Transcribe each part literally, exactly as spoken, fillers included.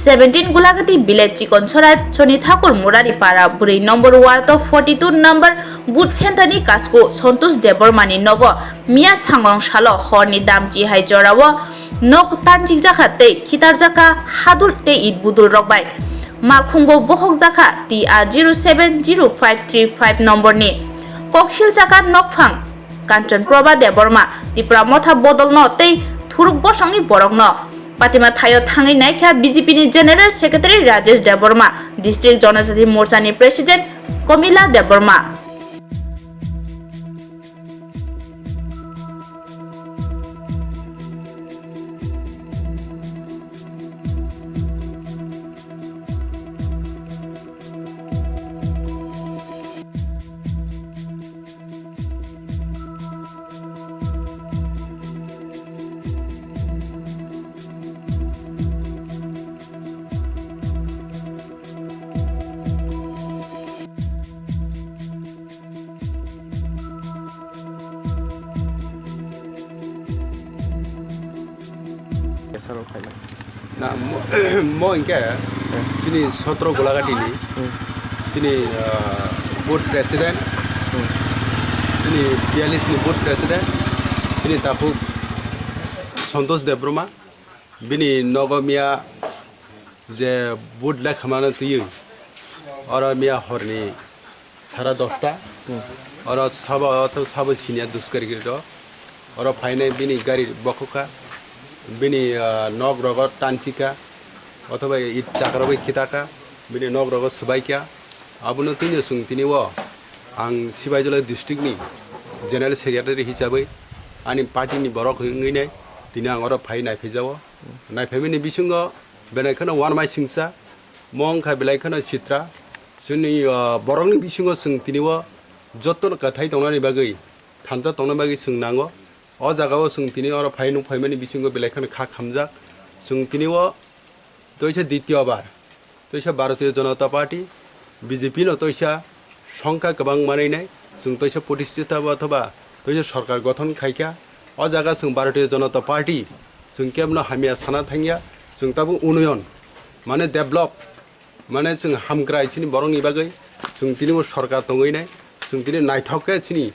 Seventeen Gulagati village Chikonchora Choni Thakur Murari Para bwrwi number ward o forty two number booth center ni kasku Santosh Debbarma ni nogo miya sangrong salo hor ni damchi hai jora o nok tanjik jakha tei khitar jakha hadul tei it budul rok bai. Malkhung bo bohok jakha T R zero seven zero five three five number ni koksil jakha nokphang Kanchan Prabha Debbarma, Tipra Motha bodolno tei thuruk bosongni borokno. Patima thaio thangwi naikha B J P ni General Secretary Rajesh Debbarma, District Janajati Morcha ni President Komila Debbarma. Esaro khaina. Na, mo, mo hinkhe chini sotro Golaghatini, hmm, chini, ah, booth president, hmm, chini biyallis ni booth president, chini takhuk Santosh Debbarma, bini nogo miya je booth lekhamano twiwi, oro miya horni sara dosta. Hmm. Oro sabo, to sabo senior duskarigiri rok. Oro phainai bini gari bokhokha, bini, ah, nok rogo tanchikha, othoba it chakra bai khitaka, bini nok rogo swbaikha. Abono twino chwng tini o ang Sibaijala district ni general secretary hisabai ani party ni borok wngwi nai tini ang oro phai naiphaijao. Naiphaimani bisingo belai kheno wanmai singsa, mo wngkha belai kheno sitra. Chini, ah, borokni bisingo chwng tini o jotono kwthai tongnani bagwi, thansa tongna bagwi chwng nango. O jaga o chwng tini oro phai nuk phaimani bisingo belai kheno kha khamjak. Chwng tini o toisa dityo bar, toisa Bharatiya Janata Party, B J P no toisa songkha kwbang manwi nai, chwng toisa protistita ba othoba toisa sorkar gothon khaikha. O jaga chwng Bharatiya Janata Party, chwng kebno hamya sana thangya, chwng tabuk unnoyon, mane develop, mane chwng hamkrai chini borokni bagwi, chwng tini bo sorkar tongwi nai, chwng tini naithok khe chini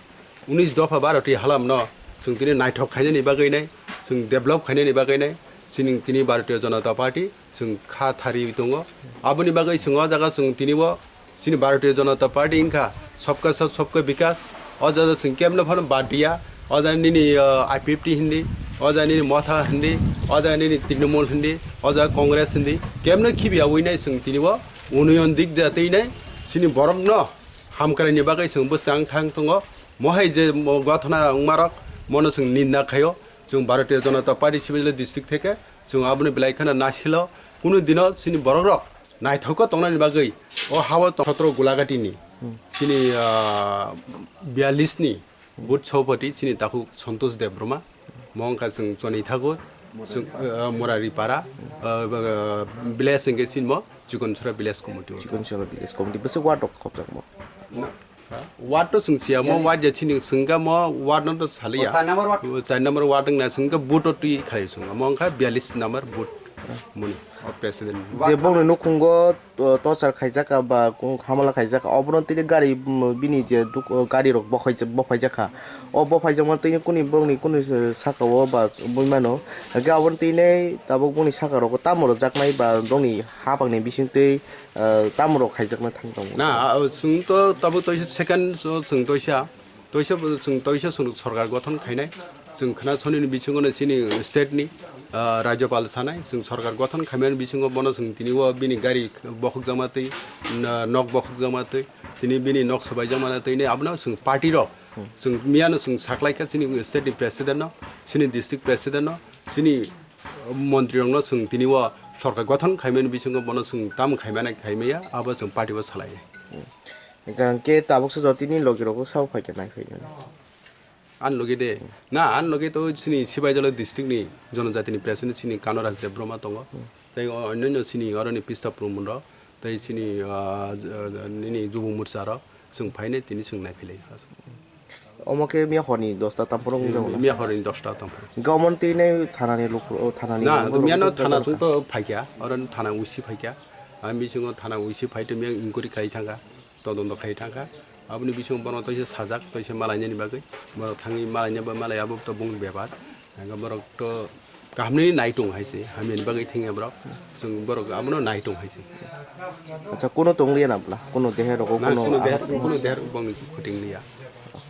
unis dopha baroti halamno chwng tini naithok khainani bagwi nai, chwng develop khainani bagwi nai, chini tini Bharatiya Janata Party chwng kha thariwi tongo. Aboni bagwi chwng o jaga chwng tini bo chini Bharatiya Janata Party wngkha Sabka Saath Sabka Vikas. O jaga chwng kebno phano bad diya. O jaga nini, ah, I P F T hindi, o jaga nini Motha hindi, o jaga nini Trinamool hindi, o jaga Congress hindi, kebno khibiya wi nai chwng tini bo unnoyon dik da twi nai chini borokno hamkraini bagwi chwng bwsang thang tongo. Mohai je mo-, gothona wngmarok mono chwng ninda khaio. Chwng Bharatiya Janata Party Sibajla district theke chwng abono belai kheno nasilo. Kunu dino chini borokrok naithokgo tongnani bagwi o hao tong-, sotro Gulaghatini, hmm, chini, ah, biyallis ni booth sopati chini takhuk Santosh Debbarma. Mo wngkha chwng Choni Thakur, chwng, ah, Murari Para, ah, ah, village hwnkhe sinmo Chikonchora village committee o. Chikonchora village committee bwswk ward rok khopjakma? Na. Ward to chwng chiya mo, ward ya chini chwng kha mo, ward no to saliya. O, char number ward. O, char number ward wngna chwng kha booth o twi khlai chwng. Mo wngkha biyallis number booth. Moni, o president. Je bongni nukhungo, o, tochar khaijak ba kung hamala khaijak, obono tini gari, mm, bini je duk-, o, gari rok bokhai-, bophaijak kha. O bophaijak mano tini kuni bongni kuni, eh, saka o ba bui mano. Hake obono tini tabuk bongni saka rogo tamo rwjaknai ba bongni hapang ni bising twi ah, tamo rok khaijakna thang tongo? Na, ah, chwng to tabuk toisa second, so chwng toisa, toisa bo chwng toisa chwng sorkar gothon khainai. Chwng khna sonini bisingo no chini state ni, ah, Rajyapal sanai, chwng sorkar gothon khaimani bisingo bono chwng tini o bini gari bokhokjakma twi, na, nok bokhokjakma twi, tini bini nok swbaijakma twi, abono chwng party rok, chwng miyano chwng saklaikha chini state ni president no, chini district president no, chini montri rokno chwng tini o sorkar gothon khaimani bisingo bono chwng tam khaimani khaimaya, abo chwng party o salai. Hwnkhe tabuksa jotini logi rokbo sabo phaikha naiphai. Ani logi de. Na, ani logi to chini Sibaijala district ni jonojati ni president chini Kanaraj Debbarma tongo. Tei o onno chini oroni Pista Prumun rok, tei chini, ah, nini Jubo Morcha rok chwng phainai tini chwng naiphilai. Omo khe miya horni dosta tamphoro wngjago na? Miya horni dosta tamphoro. Hwnkhe omo twi nai thanani luku, o thanani Na, luku to miya no rok thana wngkha. Chung to phaikya, oro thana usi phaikya. Ang bisingo thana usi phai to miya inquiry khai thangkha, todondo khai thangkha. Aboni bisingo bono to se sajak, to se malainani bagwi. Bono thangwi malaina ba malai abo to bung bepar. Hwnkhe borok to Kahamni nai tong hai se, hamyani bagwi thengya borok. Chwng borok abono nai tong hai se. Acha, kuno tong liya na bwla? Kuno deher rogo Na, kuno kuno deher, ahar kuno deher bong khuting liya.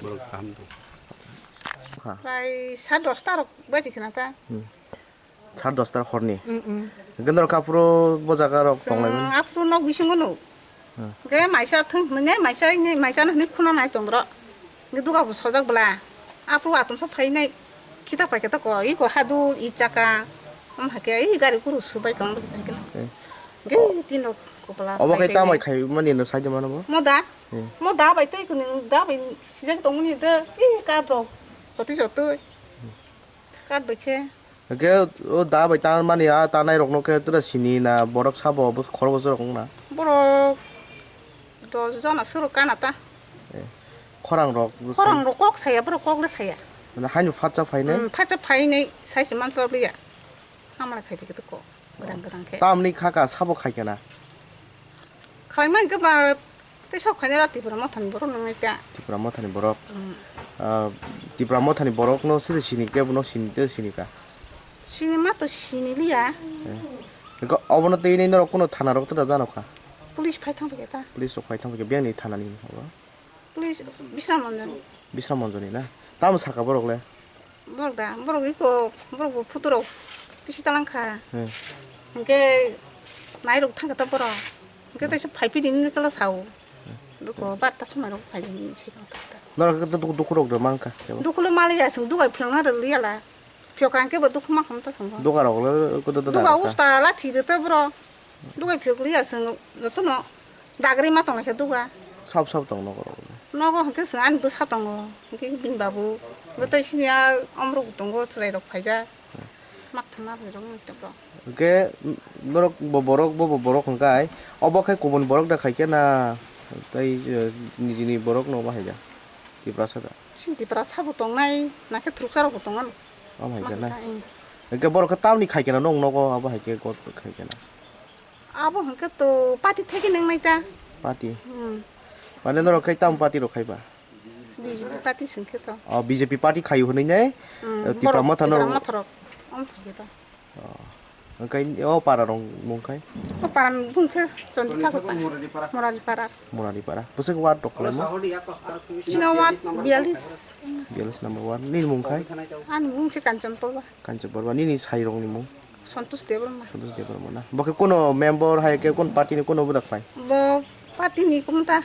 Borok kaham tong. Kha. Prai sa dosta rok baji khna ta. Hmm. Sar dosta horni. Mm, mm. Hwnkhe norok aphuru bo jaga rok tong lai mani? Chwng aphuru nok bisingo no. Hmm. Hwnkhe maisa thwng hwnwi maisa hwnwi maisa no hwnwi khuna nai tong rw. Hwnkhe duga bo sojak bwla. Aphuru atomsa phainai. Khita pai khe to ko, iko hadul, i chaka. Am hakhe i gari kuru su bai tong rw hwnkhe. Eh. Hwnkhe tin rok kopla Obo khai khai tamai khai mani no sai de mano bo? Moda. Hmm. Moda bai tei kunu da bai sijak tong mani de. I kar rok. Jotoi jotoi. Kar bai khe. Hwnkhe o da bai tan mani a tanai rokno khe tura sini na borok sabo bo khoroksa rok wngna? Borok dos jona swrwk kana ta. Eh, khorang rok. Khorang rok kok saya, borok kok le saya. Mane haino phatsa phainai? Hmm, phatsa phainai, sai se mansa liya. Hamla khai khe to kok, gadang gadang khe. Tamni kha ka sabo khai kana? Khlaimani khe ba tei sab khainai la Tipra Mothani borok nang nai ta. Tipra Mothani borok. Mm. Ah, Tipra Mothani borok no side sini khe bono sini te sini ka. Sini ma to sini liya. Eh. Eko obono tei nai norok kuno thana rok tora jano kha. Police phai thang khe ta. Police rok phai thang khe biyang ni thana ni obo. Police Bisram Ranjan. Bisram Ranjan ni na. Tamo saka borok le. Borok da, borok iko, borok bo photo rok kisi talang kha. Hmm. Hwnkhe nai rok thang khe ta borok. Hwnkhe taisa phai phidi hinwi chwla sao. Duko bar ta somai rok phai hinwi se tong ta. Norok khe duk-, dukhu rok da mang kha. Dukhu lo mali ya, chwng dugai phiyok na rw liya la. Phiyok kha hwnkhe bo dukhu ma kham ta chwng bo. Duga rok le kuda da. Duga da usta la thwi rw ta borok. Dugai phiyok liya chwng jotono dagri ma tong lai khe duga. Sab sab tong nogo rok. Nogo hwnkhe chwng ani bwsa tongo. Hwnkhe bini babu. Bo tei sini a omrok tongo chwrai rok phaijak. Mak thangma rok nang tei bro. Hwnkhe norok bo borok bo bo borok hwnkhe ai. Obo khe kubun borok da khai khe na tei nijini borok no bahai da. Tiprasa da. Sini Tiprasa bo tongnai, nakhe Truksa rok bo tongo. Omo hai khe na. Hwnkhe borok khe tamni khai khe na nong nogo abo hai khe got khai khe na. Abo hwnkhe to party theke nang nai ta. Party. Hmm. Mane norok khai tam party rok khai ba? B J P party sing khe to. Oh, B J P party khai hwnwi nai. Hmm, Tipra borok Motha Tipra norok. Motha rok. Om thang khe to. Oh. Hwnkhe o para rong mung khai? O para mung khe Chondita Khokpa. Morali para. Morali para. Bwswk ward rok khlaimo? Chini ward biyalish. Biyalish number ward. Nini mung khai? Ani mung khe Kanchan Polwa. Kanchan Polwa. Nini sai rokni mung? Santosh Debbarma. Santosh Debbarma na. Bo khe kuno member hai khe kun party ni kuno budak pai? Bo party ni kumta.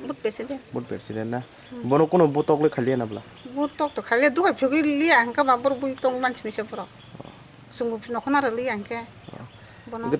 Booth president. Booth president na. Bono kuno butok le khaliya na bla? Butok to khaliya dugai phiyogwi liya hwnkhe ba borok bui tong manchini se borok. Chwngbo phino khona rwliya hwnkhe. Bono. Hwnkhe